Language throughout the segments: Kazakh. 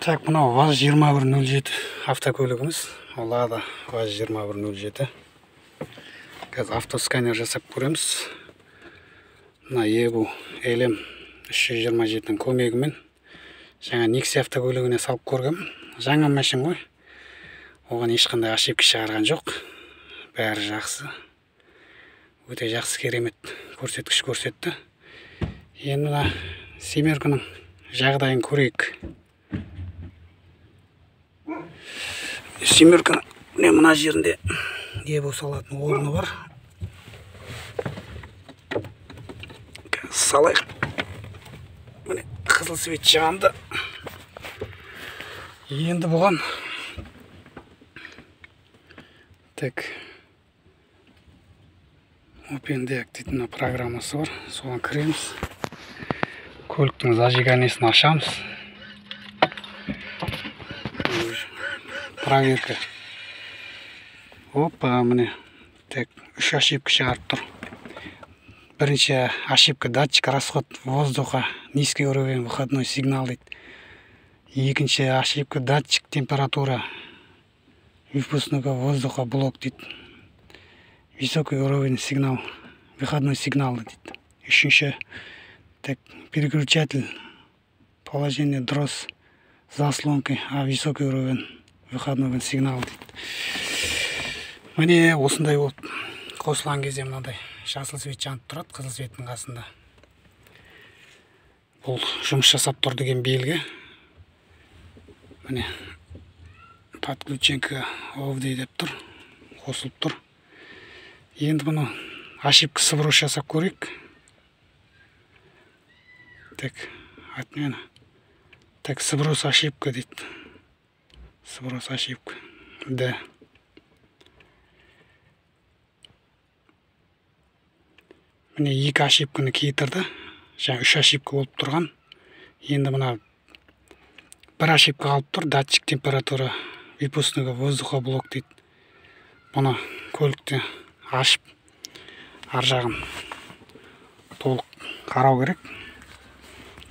Так, мынау ВАЗ 2107 автокөлігіміз. Лада ВАЗ 2107. Қазір автосканер жасап көреміз. Мына ЕБУ LM 327-нің көмегімен жаңа Nexia автокөлігіне салып көргем. Жаңа машина ғой. Оған ешқандай ошибка шығарған жоқ. Бәрі жақсы. Өте жақсы, керемет көрсеткіш көрсетті. Енді мына семеркінің жағдайын көрейік. Семеркінің міне мына жерінде ЕБУ салатын орны бар. Қазір салайық. Міне қызыл свет жанды. Енді бұған так OpenDiag дейтін программасы бар. Соған кіреміз. Көліктің зажиганиесін ашамыз. Проверка. Опа, міне. Так, 3 ошибка шығарып тұр. Бірінші ошибка датчик расход воздуха, низкий уровень выходной сигнал дейді. Екінші ошибка датчик температура выпускного воздуха блок дейді. Высокий уровень сигнал, выходной сигнал дейді. Үшінші так, переключатель положение дросс заслонкой, а высокий уровень выходного сигнала дейді. Міне осындай болып қосылған кезде мынандай жасыл свет жанып тұрады, қызыл светтің қасында. Бұл жұмыс жасап тұр деген белгі. Міне подключенка OBD деп тұр, қосылып тұр. Енді бұны ошибка сброс жасап көрейік. Так, отмена. Так, сброс ошибка дейді. Сброс ошибка. Да. Міне 2 ошибканы кетірді. Жаңа 3 ошибка болып тұрған. Енді мына бір ошибка қалып тұр. Датчик температура выпускного воздуха блок дейді. Бұны көлікті ашып ар жағын толық қарау керек.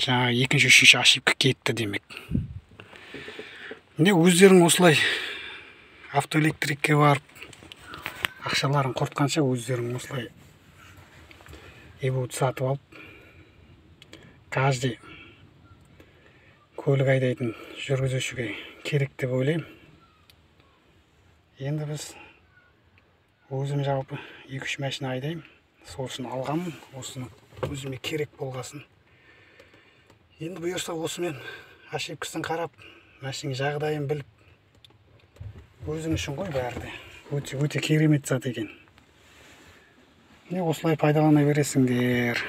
Жаңа екінші, үшінші ошибка кетті демек. Міне өздерің осылай автоэлектрикке барып ақшаларын құртқанша өздерің осылай ЕБУ сатып алып, каждый көлік айдайтын жүргізушіге керек деп ойлаймын. Енді біз өзім жалпы 2-3 машина айдаймын. Сол үшін алғанмын, осыны өзіме керек болғасын. Енді бұйырса осымен ошибкасын қарап, машинаның жағдайын біліп, өзің үшін ғой бәрі де. Өте, өте керемет зат екен. Міне осылай пайдалана бересіңдер.